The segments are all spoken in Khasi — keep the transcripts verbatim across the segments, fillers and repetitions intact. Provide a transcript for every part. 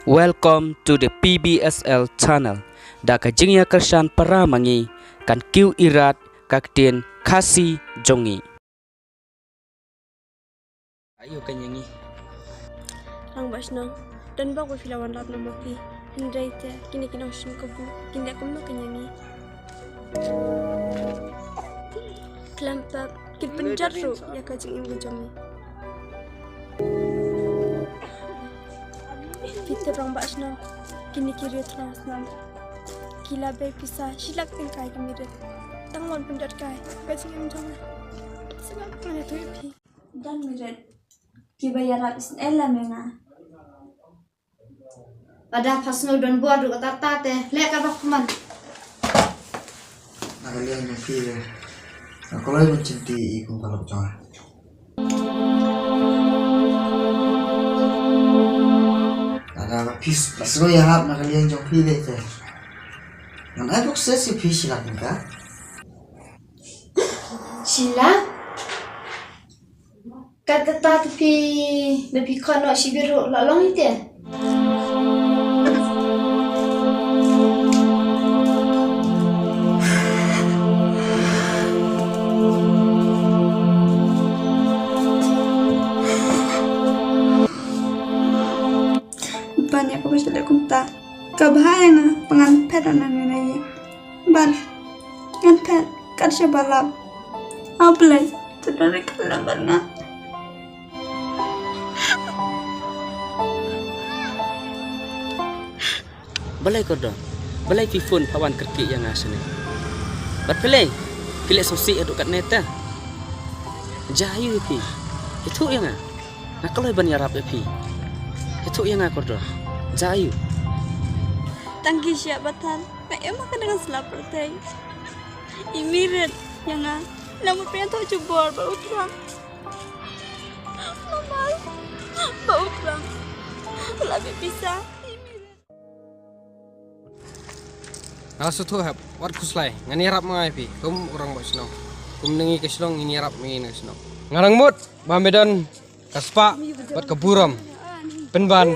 Welcome to the P B S L channel. Da ka jingïakyrshan para ma ngi, kan kiew irat ka ktien Khasi jong ngi. Aïu ka ïa ngi. Rangbah shnong, don bok ba phi la wanrah na ma phi. Hynrei te kine ki nongshim kabu kin leh kumno ka ïa ngi. Khlem pep kin pynjot ruh ïa ka jingim ka jong ngi. Phi tip rangbah shnong, kine ki riew thrang shnong ki la bei pisa shi lak tyngka ïa ka mirit. Tang ban pynjot kai ka jingim jong nga. Sngap nga ïathuh ïa phi. Don mirit kiba ïarap isynei lem ïa nga. Lada pha sngew don bor ruh kata te leh katba phi mon. Na ka liang jong phi te nga kloi ban shim ti i kum ka lok jong nga. Lada ba phi la sngew ïahap na ka liang jong phi te ngan ai bok se shi phi shi lak tyngka. Shi lak? Kat kata te phi, ba phi khot noh shibit ruh la long ite. Ban ïa kaba shu leh kumta, ka bha ïa nga ba ngan phet na ngan ïa. Ban ngan phet kat shaba lap. A Blei, to don ri khlem ban nga. Balei kordor? Balei phi phone pha wan kyrkieh ïa nga shane? Bad phi leh, phi leh sngewsih haduh katne te. Ja aïu ïa phi? Ïathuh ïa nga. Nga kloi ban ïarap ïa phi. Ïathuh ïa nga kordor. Ja aïu? Tang ki shia ba than. Nga em ha ka nang slap pyrthei. I mirit ïa nga. Namar phi ïathuh jubor ba u thrang. Mama, ba u thrang. La be pisa. I mirit. Nga la sngewthuh hep, wat khuslai, ngan ïarap ma nga ïa phi, kum u rangbah shnong. Kum na ngi ka shnong, ngin ïarap ma ngi na ka shnong. Nga dang mut ba me don ka spah bad ka burom. Pynban.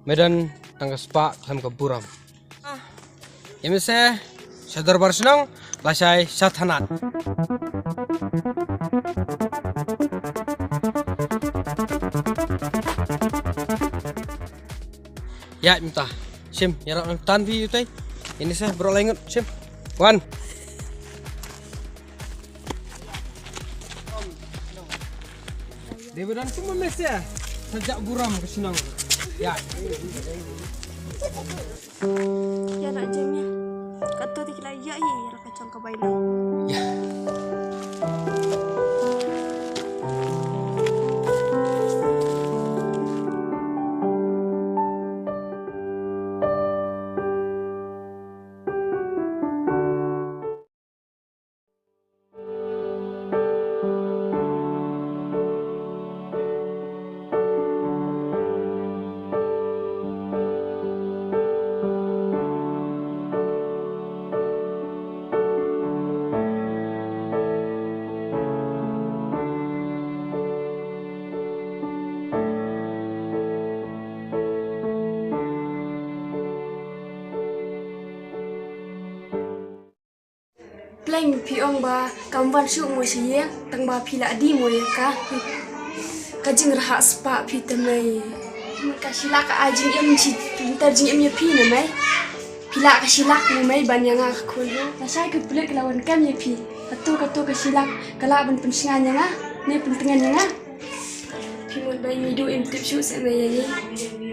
Me don tang ka spah khlem ka burom. Ïa me se sha dorbar shnong, lashai sha thanat. Ïa mynta shim, ïarap mynta phi ïa utei. Ïa me se baroh lai ngut shim. Wan. Dei ba don kumno me se, sa jah burom ka shnong. Ïa. Ïa na jeng ïa. Kato te ki la ïa ïa ïa la ka jong ka bainang. Ïa. Pleng phi ong ba kam wan shuh mo sha ïing, tang ba phi la die mo ïa ka. Ka jingrhah spah phi te mei. Ka shilak ka ai jingim shi, lynter jingim ïa phi ne mei. Phi lah ka shilak mo mei ban ïa nga ka khun ruh. Lashai ka pulit ka la wan kem ïa phi. Kato kato ka shilak ka lah ban pynshngaiñ ïa nga ne pyntngen ïa nga. Phi mut ba i Midu im tip shuh seh mei ïa ngi.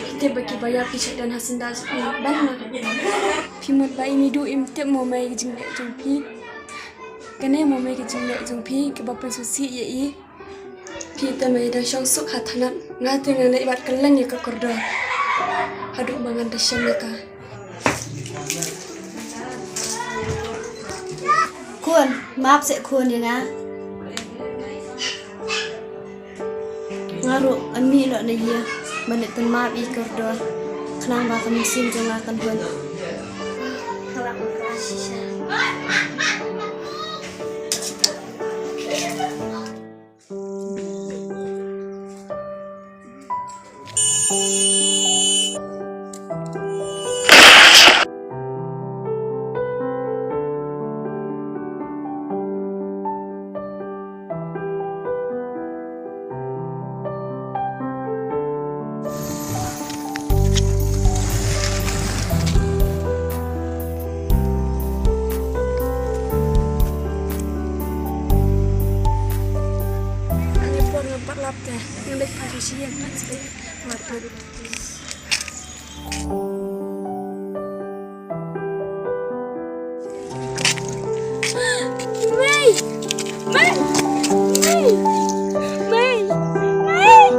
Phi tip ba kiba ïap ki shait don ha syndah jong ngi ban ma. Phi mut ba i Midu im tip mo mei ka jingleh jong phi. Kane mo mei ka jingleh jong phi kaba pynsngewsih ïa i. Phi te mei da shong suk ha thanat, nga te ngan leit wad kylleng ïa ka kordor haduh ba ngan da shem ïa ka. Khun, map seh khun ïa nga. Nga ruh ngan mih noh na ïing ban leit pynmap ïa i kordor khnang ba ka mynsiem jong nga kan hun. Nga la kyrpad shisha. Ani por nga pat lap te, nga dei pat shi yang pat sbek. Mei! Mei! Mei! Mei! Mei!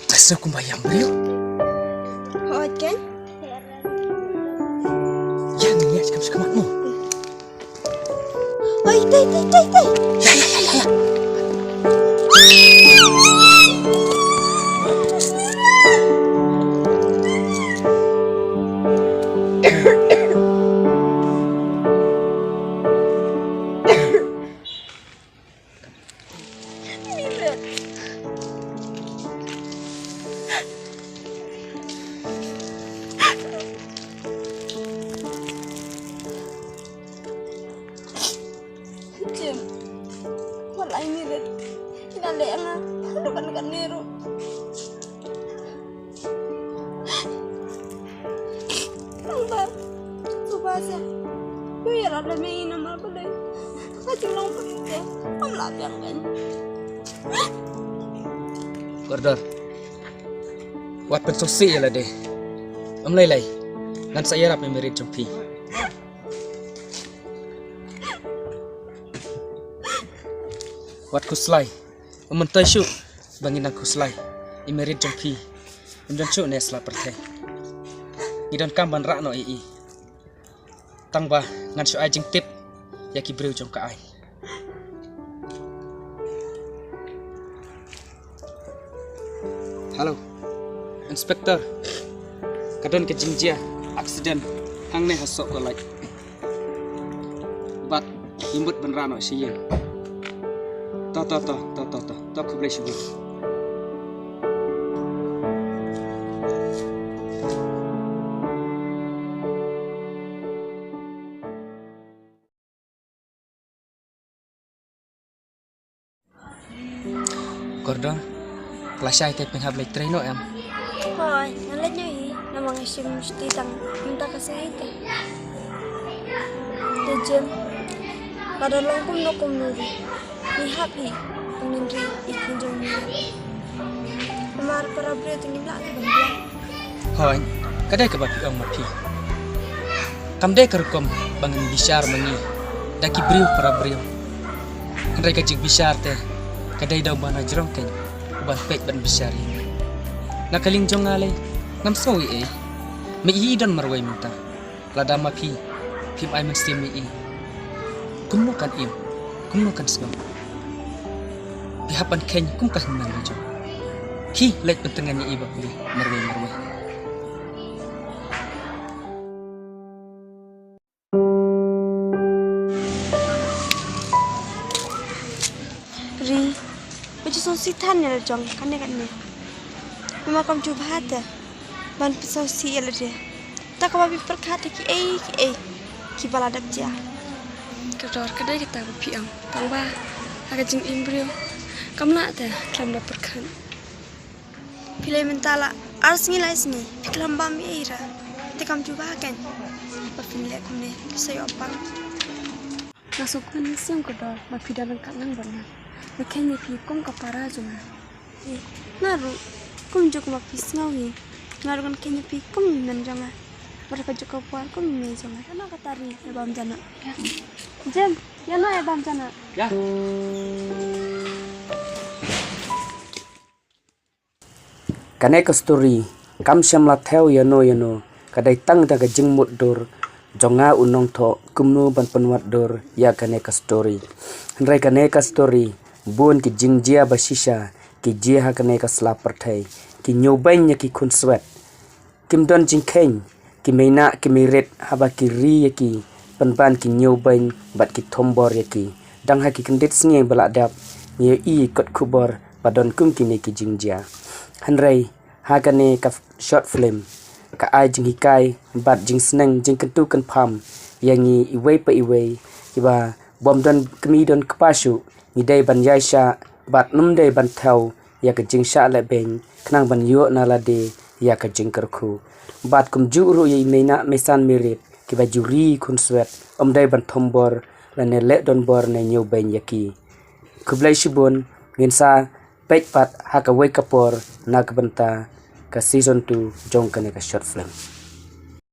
Ka sngew kumba ïam briew. Hooid kan? Ïa, ngin ïa kam sha khmat mo. Oi, tei, tei, tei, tei. Ïa, ïa, ïa, ïa, ïa. Jim, wat la ïa mirit. Ki la leh ïa nga haduh katne katne ruh. Nang ba, suba sa. Ïoh ïarap lem ïa i namar balei ka jinglong pyrshah te kam lah biang kein. Kordor, wat pynsngewsih ïa lade. Ym lei lei, ngan sa ïarap ïa i mirit jong phi. Wat khuslai. Ym myntoi shuh ba ngin nang khuslai. I mirit jong phi im don shuh ne sla pyrthei. Ngi donkam ban rah noh ïa i. Tang ba ngan shu ai jingtip ïa ki briew jong ka aiñ. Hello, Inspector. Ka don ka jingjia accident hangne ha Sohkawlait. Bad ngi mut ban rah noh sha ïing. To, to, to, to, to, to, to, khublei shibun. Kordor, lashai te phin hap leit trei noh em? Hooid, ngan leit noh hi, namar nga shim shuti tang mynta ka sngi te. Te Jim, lada long kumno kumno ruh, ngi hap hi ban ri ïa ki jong ngi. Namar para briew te ngim lah te ban biang. Hooid, ka dei kaba phi ong ma phi. Kam dei ka rukom ba ngin bishar ma ngi da ki briew para briew. Hynrei ka jingbishar te ka dei da uba na jrong kein uban peit ban bishar ïa ngi. Na ka liang jong nga lei ngam sngew ei ei. Me i don marwei mynta. Lada ma phi phim ai mynsiem ïa i, kumno kan im, kumno kan sngew? Phi hap ban kheiñ kum ka hynmen la jong. Khie leit pyntngen ïa i bapli marwei marwei. Ri, ba ju sngewsih than ïa la jong kane kane. Namar kam ju bha te ban pynsngewsih ïa lade. Ta kaba phi pyrkhat ïa kiei kiei kiba la dep jia. Kordor, ka dei kata ba phi ong, tang ba ha ka jingim briew kam lah te khlem da pyrkhat. Phi leh mynta la ar sngi lai sngi phi khlem bam ei ei ra. Te kam ju bha kein ba phin leh kumne, phi sa ïoh pang. Nga sngewkmen shisha Kordor ba phi dang ryngkat lang bad nga. Nga kheiñ ïa phi kum ka para jong nga. Nga ruh kumjuh kumba phi sngew hi. Nga ruh ngan kheiñ ïa phi kum i hynmen jong nga. Bad ha kajuh ka por kum i mei jong nga. Ïa noh kata Ri, ïa bam ja noh. Jem, ïa noh ïa bam ja noh. Kane ka story kam shym la thew ïano ïano, ka dei tang da ka jingmutdur jong nga u nongthoh kumno ban pynwad dur ïa kane ka story. Hynrei kane ka story bun ki jingjia ba shisha ki jia ha kane ka sla pyrthei, ki ñiewbeiñ ïa ki khunswet. Kim don jingkheiñ, ki mei na ki mei rit haba ki ri ïa ki, pynban ki ñiewbeiñ bad ki thombor ïa ki. Dang ha ki kyndit sngi ba la dep, ngi ïohi kot khubor ba don kum kine ki jingjia. Hynrei ha kane ka short film ka ai jinghikai bad jingsneng jingkyntu kynpham ïa ngi iwei pa iwei, kiba bym don kmie don kpa shuh, ngi dei ban ïaishah bad ym dei ban thew ïa ka jingshah lehbeiñ khnang ban ïoh na lade ïa ka jingkyrkhu. Bad kumjuh ruh ïa i mei na mei san mei rit kiba ju ri khunswet, ym dei ban thombor lane leh donbor ne ñiewbeiñ ïa ki. Khublei shibun, ngin sa peit pat ha kawei ka por na ka bynta ka season two jong kane ka short film.